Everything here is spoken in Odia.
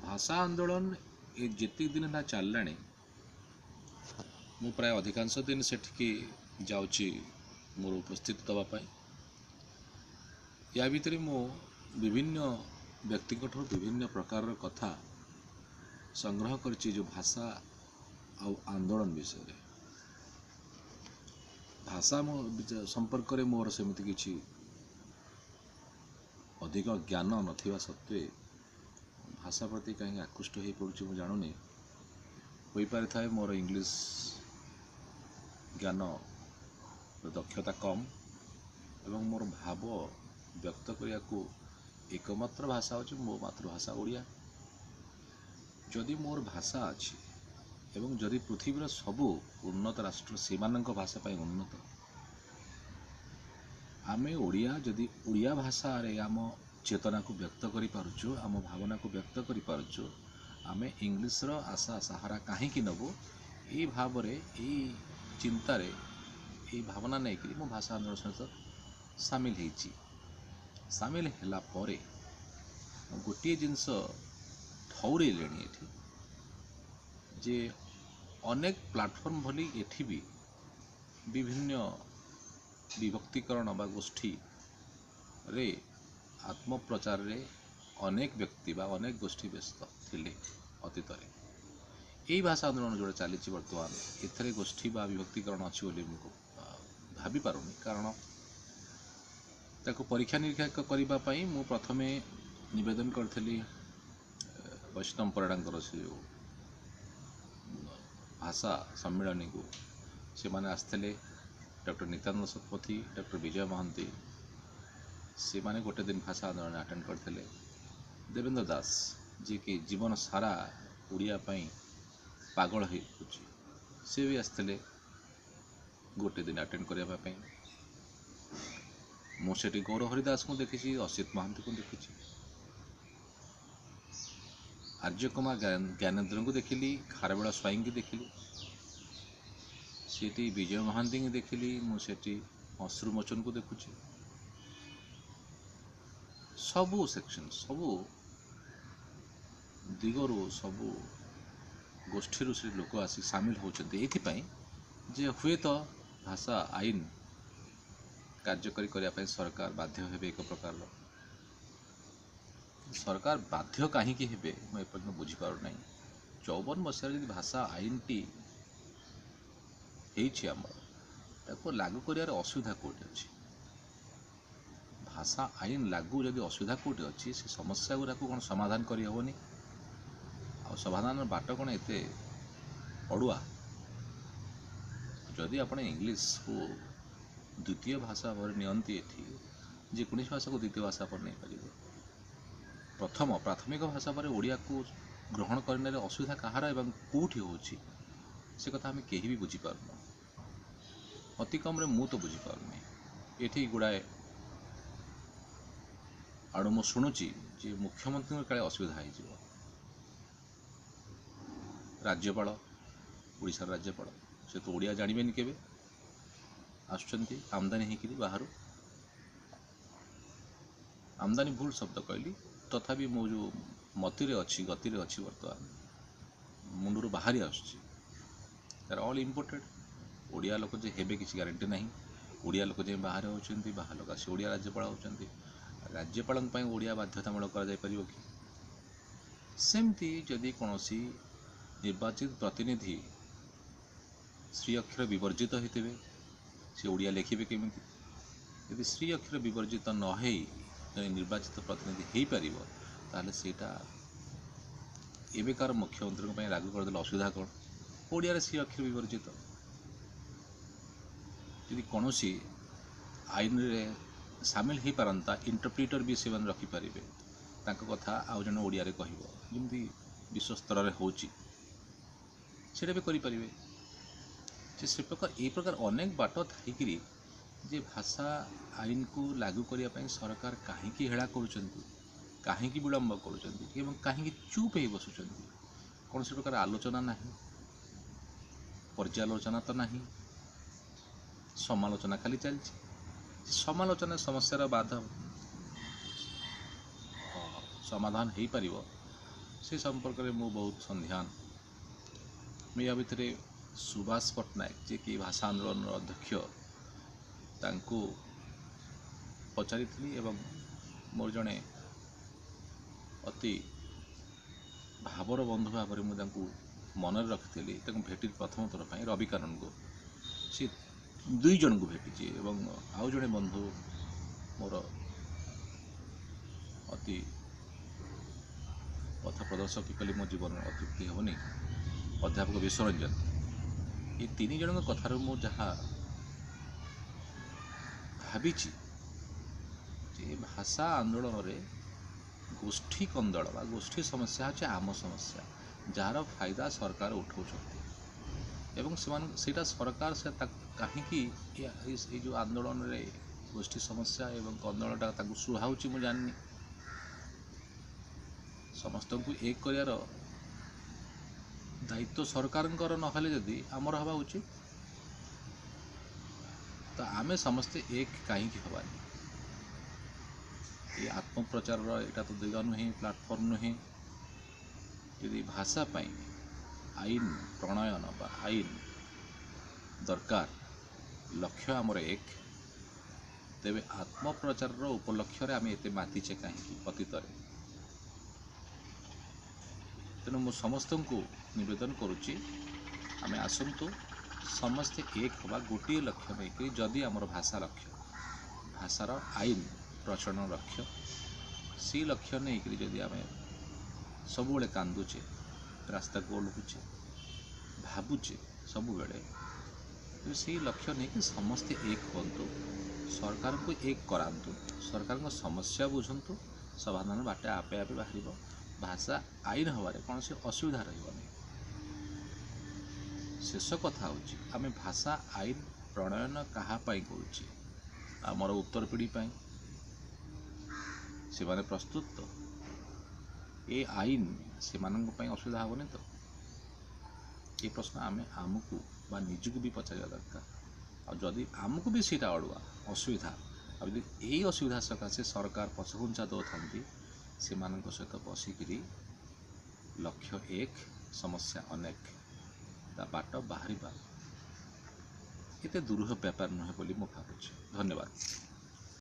ଭାଷା ଆନ୍ଦୋଳନ ଏ ଯେତିକି ଦିନ ହେଲା ଚାଲିଲାଣି, ମୁଁ ପ୍ରାୟ ଅଧିକାଂଶ ଦିନ ସେଠିକି ଯାଉଛି ମୋର ଉପସ୍ଥିତି ଦେବା ପାଇଁ। ୟା ଭିତରେ ମୁଁ ବିଭିନ୍ନ ବ୍ୟକ୍ତିଙ୍କଠାରୁ ବିଭିନ୍ନ ପ୍ରକାରର କଥା ସଂଗ୍ରହ କରିଛି ଯେଉଁ ଭାଷା ଆଉ ଆନ୍ଦୋଳନ ବିଷୟରେ। ଭାଷା ମୋ ସମ୍ପର୍କରେ ମୋର ସେମିତି କିଛି ଅଧିକ ଜ୍ଞାନ ନଥିବା ସତ୍ତ୍ୱେ ଭାଷା ପ୍ରତି କାହିଁକି ଆକୃଷ୍ଟ ହୋଇପଡ଼ୁଛି ମୁଁ ଜାଣୁନି। ହୋଇପାରିଥାଏ ମୋର ଇଂଲିଶ ଜ୍ଞାନ ଦକ୍ଷତା କମ୍ ଏବଂ ମୋର ଭାବ ବ୍ୟକ୍ତ କରିବାକୁ ଏକମାତ୍ର ଭାଷା ହେଉଛି ମୋ ମାତୃଭାଷା ଓଡ଼ିଆ। ଯଦି ମୋର ଭାଷା ଅଛି ଏବଂ ଯଦି ପୃଥିବୀର ସବୁ ଉନ୍ନତ ରାଷ୍ଟ୍ର ସେମାନଙ୍କ ଭାଷା ପାଇଁ ଉନ୍ନତ, ଆମେ ଓଡ଼ିଆ ଯଦି ଓଡ଼ିଆ ଭାଷାରେ ଆମ ଚେତନାକୁ ବ୍ୟକ୍ତ କରିପାରୁଛୁ, ଆମ ଭାବନାକୁ ବ୍ୟକ୍ତ କରିପାରୁଛୁ, ଆମେ ଇଂଲିଶର ଆଶା ସାହାରା କାହିଁକି ନେବୁ? ଏଇ ଭାବରେ, ଏଇ ଚିନ୍ତାରେ, ଏଇ ଭାବନା ନେଇକରି ମୁଁ ଭାଷା ଆନ୍ଦୋଳନ ସହିତ ସାମିଲ ହେଇଛି। ସାମିଲ ହେଲା ପରେ ଗୋଟିଏ ଜିନିଷ ଠଉରେଇଲେଣି ଏଠି ଯେ ଅନେକ ପ୍ଲାଟଫର୍ମ ଭଳି ଏଠି ବି ବିଭିନ୍ନ ବିଭକ୍ତିକରଣ ବା ଗୋଷ୍ଠୀରେ ଆତ୍ମପ୍ରଚାରରେ ଅନେକ ବ୍ୟକ୍ତି ବା ଅନେକ ଗୋଷ୍ଠୀ ବ୍ୟସ୍ତ ଥିଲେ ଅତୀତରେ। ଏଇ ଭାଷା ଆନ୍ଦୋଳନ ଯେଉଁଟା ଚାଲିଛି ବର୍ତ୍ତମାନ, ଏଥିରେ ଗୋଷ୍ଠୀ ବା ବିଭକ୍ତିକରଣ ଅଛି ବୋଲି ମୁଁ ଭାବିପାରୁନି। କାରଣ ତାକୁ ପରୀକ୍ଷା ନିରୀକ୍ଷା କରିବା ପାଇଁ ମୁଁ ପ୍ରଥମେ ନିବେଦନ କରିଥିଲି ବୈଷ୍ଣବ ପରିଡ଼ାଙ୍କର ସେ ଯେଉଁ ଭାଷା ସମ୍ମିଳନୀକୁ। ସେମାନେ ଆସିଥିଲେ, ଡକ୍ଟର ନିତ୍ୟାନନ୍ଦ ଶତପଥୀ, ଡକ୍ଟର ବିଜୟ ମହାନ୍ତି, ସେମାନେ ଗୋଟେ ଦିନ ଭାଷା ଆନ୍ଦୋଳନ ଆଟେଣ୍ଡ କରିଥିଲେ। ଦେବେନ୍ଦ୍ର ଦାସ, ଯିଏକି ଜୀବନ ସାରା ଓଡ଼ିଆ ପାଇଁ ପାଗଳ ହେଇଛି, ସେ ବି ଆସିଥିଲେ ଗୋଟେ ଦିନ ଆଟେଣ୍ଡ କରିବା ପାଇଁ। ମୁଁ ସେଠି ଗୌରହରି ଦାସଙ୍କୁ ଦେଖିଛି, ଅସିତ ମହାନ୍ତିଙ୍କୁ ଦେଖିଛି, ଆର୍ଯ୍ୟକୁମାର ଜ୍ଞାନେନ୍ଦ୍ରଙ୍କୁ ଦେଖିଲି, ଖାରବେଳ ସ୍ୱାଇଁଙ୍କୁ ଦେଖିଲି, ସେଠି ବିଜୟ ମହାନ୍ତିଙ୍କୁ ଦେଖିଲି, ମୁଁ ସେଠି ଅଶ୍ରୁମୋଚନକୁ ଦେଖୁଛି। ସବୁ ସେକ୍ସନ୍, ସବୁ ଦିଗରୁ, ସବୁ ଗୋଷ୍ଠୀରୁ ସେ ଲୋକ ଆସି ସାମିଲ ହେଉଛନ୍ତି ଏଇଥିପାଇଁ ଯେ ହୁଏତ ଭାଷା ଆଇନ କାର୍ଯ୍ୟକାରୀ କରିବା ପାଇଁ ସରକାର ବାଧ୍ୟ ହେବେ। ଏକ ପ୍ରକାରର ସରକାର ବାଧ୍ୟ କାହିଁକି ହେବେ ମୁଁ ଏପର୍ଯ୍ୟନ୍ତ ବୁଝିପାରୁନାହିଁ। 54 ମସିହାରେ ଯଦି ଭାଷା ଆଇନଟି ହେଇଛି ଆମର, ତାକୁ ଲାଗୁ କରିବାର ଅସୁବିଧା କେଉଁଠି ଅଛି? ଭାଷା ଆଇନ ଲାଗୁ ଯଦି ଅସୁବିଧା କେଉଁଠି ଅଛି, ସେ ସମସ୍ୟା ଗୁଡ଼ାକୁ କ'ଣ ସମାଧାନ କରିହେବନି? ଆଉ ସମାଧାନର ବାଟ କ'ଣ ଏତେ ଅଡ଼ୁଆ? ଯଦି ଆପଣ ଇଂଲିଶକୁ ଦ୍ୱିତୀୟ ଭାଷା ଭାବରେ ନିଅନ୍ତି, ଏଠି ଯେକୌଣସି ଭାଷାକୁ ଦ୍ୱିତୀୟ ଭାଷା ଭାବରେ ନେଇପାରିବେ। ପ୍ରଥମ ପ୍ରାଥମିକ ଭାଷା ପରେ ଓଡ଼ିଆକୁ ଗ୍ରହଣ କରିନେଲେ ଅସୁବିଧା କାହାର ଏବଂ କେଉଁଠି ହେଉଛି, ସେ କଥା ଆମେ କେହି ବି ବୁଝିପାରୁନୁ। ଅତି କମ୍ରେ ମୁଁ ତ ବୁଝିପାରୁନି। ଏଠି ଗୁଡ଼ାଏ ଆଡ଼ୁ ମୁଁ ଶୁଣୁଛି ଯେ ମୁଖ୍ୟମନ୍ତ୍ରୀଙ୍କ କାଳେ ଅସୁବିଧା ହେଇଯିବ। ରାଜ୍ୟପାଳ, ଓଡ଼ିଶାର ରାଜ୍ୟପାଳ, ସେ ତ ଓଡ଼ିଆ ଜାଣିବେନି କେବେ, ଆସୁଛନ୍ତି ଆମଦାନୀ ହେଇକିରି ବାହାରୁ। ଆମଦାନୀ ଭୁଲ ଶବ୍ଦ କହିଲି, ତଥାପି ମୁଁ ଯେଉଁ ମତିରେ ଅଛି, ଗତିରେ ଅଛି, ବର୍ତ୍ତମାନ ମୁଣ୍ଡରୁ ବାହାରି ଆସୁଛି, ତାର ଅଲ୍ ଇମ୍ପୋର୍ଟେଡ଼। ଓଡ଼ିଆ ଲୋକ ଯେ ହେବେ କିଛି ଗ୍ୟାରେଣ୍ଟି ନାହିଁ। ଓଡ଼ିଆ ଲୋକ ଯାଇ ବାହାରେ ହେଉଛନ୍ତି, ବାହାର ଲୋକ ଆସି ଓଡ଼ିଆ ରାଜ୍ୟପାଳ ହେଉଛନ୍ତି। ରାଜ୍ୟପାଳଙ୍କ ପାଇଁ ଓଡ଼ିଆ ବାଧ୍ୟତାମୂଳକ କରାଯାଇପାରିବ କି? ସେମିତି ଯଦି କୌଣସି ନିର୍ବାଚିତ ପ୍ରତିନିଧି ଶ୍ରୀ ଅକ୍ଷର ବିବର୍ଜିତ ହେଇଥିବେ, ସେ ଓଡ଼ିଆ ଲେଖିବେ କେମିତି? ଯଦି ଶ୍ରୀ ଅକ୍ଷର ବିବର୍ଜିତ ନ ହେଇ ଜଣେ ନିର୍ବାଚିତ ପ୍ରତିନିଧି ହେଇପାରିବ, ତାହେଲେ ସେଇଟା ଏବେକାର ମୁଖ୍ୟମନ୍ତ୍ରୀଙ୍କ ପାଇଁ ଲାଗୁ କରିଦେଲେ ଅସୁବିଧା କ'ଣ? ଓଡ଼ିଆରେ ଶ୍ରୀ ଅକ୍ଷର ବିବର୍ଜିତ ଯଦି କୌଣସି ଆଇନରେ ସାମିଲ ହେଇପାରନ୍ତା, ଇଣ୍ଟରପ୍ରିଟର ବି ସେମାନେ ରଖିପାରିବେ, ତାଙ୍କ କଥା ଆଉ ଜଣେ ଓଡ଼ିଆରେ କହିବ, ଯେମିତି ବିଶ୍ୱସ୍ତରରେ ହେଉଛି, ସେଇଟା ବି କରିପାରିବେ। ଯେ ସେ ପ୍ରକାର, ଏଇ ପ୍ରକାର ଅନେକ ବାଟ ଥାଇକିରି ଯେ ଭାଷା ଆଇନକୁ ଲାଗୁ କରିବା ପାଇଁ ସରକାର କାହିଁକି ହେଳା କରୁଛନ୍ତି, କାହିଁକି ବିଳମ୍ବ କରୁଛନ୍ତି ଏବଂ କାହିଁକି ଚୁପ୍ ହେଇ ବସୁଛନ୍ତି? କୌଣସି ପ୍ରକାର ଆଲୋଚନା ନାହିଁ, ପର୍ଯ୍ୟାଲୋଚନା ତ ନାହିଁ, ସମାଲୋଚନା ଖାଲି ଚାଲିଛି। ସମାଲୋଚନା ସମସ୍ୟାର ବାଧା ସମାଧାନ ହେଇପାରିବ, ସେ ସମ୍ପର୍କରେ ମୁଁ ବହୁତ ସନ୍ଧାନ। ମୁଁ ୟା ଭିତରେ ସୁଭାଷ ପଟ୍ଟନାୟକ, ଯିଏକି ଭାଷା ଆନ୍ଦୋଳନର ଅଧ୍ୟକ୍ଷ, ତାଙ୍କୁ ପଚାରିଥିଲି ଏବଂ ମୋର ଜଣେ ଅତି ଭାବର ବନ୍ଧୁ ଭାବରେ ମୁଁ ତାଙ୍କୁ ମନରେ ରଖିଥିଲି। ତାଙ୍କୁ ଭେଟିଲି ପ୍ରଥମ ଥର ପାଇଁ ରବି କାନୁନଗୋ। ସେ ଦୁଇ ଜଣଙ୍କୁ ଭେଟିଛି ଏବଂ ଆଉ ଜଣେ ବନ୍ଧୁ ମୋର ଅତି ପଥ ପ୍ରଦର୍ଶକ କଲି ମୋ ଜୀବନରେ ଅତ୍ୟୁକ୍ତି ହେବନି, ଅଧ୍ୟାପକ ବିଶ୍ୱରଞ୍ଜନ। ଏ ତିନି ଜଣଙ୍କ କଥାରୁ ମୁଁ ଯାହା ଭାବିଛି ଯେ ଭାଷା ଆନ୍ଦୋଳନରେ ଗୋଷ୍ଠୀ କନ୍ଦଳ ବା ଗୋଷ୍ଠୀ ସମସ୍ୟା ହେଉଛି ଆମ ସମସ୍ୟା, ଯାହାର ଫାଇଦା ସରକାର ଉଠାଉଛନ୍ତି ଏବଂ ସେମାନଙ୍କୁ ସେଇଟା ସରକାର ସେ କାହିଁକି ଏଇ ଯେଉଁ ଆନ୍ଦୋଳନରେ ଗୋଷ୍ଠୀ ସମସ୍ୟା ଏବଂ କନ୍ଦଳଟା ତାଙ୍କୁ ସୁହାଉଛି ମୁଁ ଜାଣିନି। ସମସ୍ତଙ୍କୁ ଏକ କରିବାର ଦାୟିତ୍ୱ ସରକାରଙ୍କର ନହେଲେ ଯଦି ଆମର ହେବା ଉଚିତ, ତ ଆମେ ସମସ୍ତେ ଏକ କାହିଁକି ହେବାନି? ଏ ଆତ୍ମପ୍ରଚାରର ଏଇଟା ତ ଦିଗ ନୁହେଁ, ପ୍ଲାଟଫର୍ମ ନୁହେଁ। ଯଦି ଭାଷା ପାଇଁ ଆଇନ ପ୍ରଣୟନ ବା ଆଇନ ଦରକାର, ଲକ୍ଷ୍ୟ ଆମର ଏକ, ତେବେ ଆତ୍ମପ୍ରଚାରର ଉପଲକ୍ଷ୍ୟରେ ଆମେ ଏତେ ମାତିଛେ କାହିଁକି ଅତୀତରେ? ତେଣୁ ମୁଁ ସମସ୍ତଙ୍କୁ ନିବେଦନ କରୁଛି, ଆମେ ଆସନ୍ତୁ ସମସ୍ତେ ଏକ ହେବା ଗୋଟିଏ ଲକ୍ଷ୍ୟ ନେଇକରି। ଯଦି ଆମର ଭାଷା ଲକ୍ଷ୍ୟ, ଭାଷାର ଆଇନ ପ୍ରଚଳନ ଲକ୍ଷ୍ୟ, ସେଇ ଲକ୍ଷ୍ୟ ନେଇକରି ଯଦି ଆମେ ସବୁବେଳେ କାନ୍ଦୁଛେ, ରାସ୍ତାକୁ ଓହ୍ଲୁଛେ, ଭାବୁଛେ ସବୁବେଳେ, ତେବେ ସେଇ ଲକ୍ଷ୍ୟ ନେଇକି ସମସ୍ତେ ଏକ ହୁଅନ୍ତୁ, ସରକାରଙ୍କୁ ଏକ କରାନ୍ତୁ, ସରକାରଙ୍କ ସମସ୍ୟା ବୁଝନ୍ତୁ, ସମାଧାନ ବାଟ ଆପେ ଆପେ ବାହାରିବ। ଭାଷା ଆଇନ ହେବାରେ କୌଣସି ଅସୁବିଧା ରହିବ ନାହିଁ। ଶେଷ କଥା ହେଉଛି, ଆମେ ଭାଷା ଆଇନ ପ୍ରଣୟନ କାହା ପାଇଁ କରୁଛେ? ଆମର ଉତ୍ତର ପିଢ଼ି ପାଇଁ। ସେମାନେ ପ୍ରସ୍ତୁତ ତ? ଏ ଆଇନ ସେମାନଙ୍କ ପାଇଁ ଅସୁବିଧା ହେବନି ତ? ଏ ପ୍ରଶ୍ନ ଆମେ ଆମକୁ ବା ନିଜକୁ ବି ପଚାରିବା ଦରକାର। ଆଉ ଯଦି ଆମକୁ ବି ସେଇଟା ଅଡ଼ୁଆ ଅସୁବିଧା, ଆଉ ଯଦି ଏଇ ଅସୁବିଧା ସକାଶେ ସରକାର ପଛଘୁଞ୍ଚା ଦେଉଥାନ୍ତି, ସେମାନଙ୍କ ସହିତ ବସିକିରି ଲକ୍ଷ୍ୟ ଏକ, ସମସ୍ୟା ଅନେକ, ତା ବାଟ ବାହାରିବା ଏତେ ଦୁରୂହ ବ୍ୟାପାର ନୁହେଁ ବୋଲି ମୁଁ ଭାବୁଛି। ଧନ୍ୟବାଦ।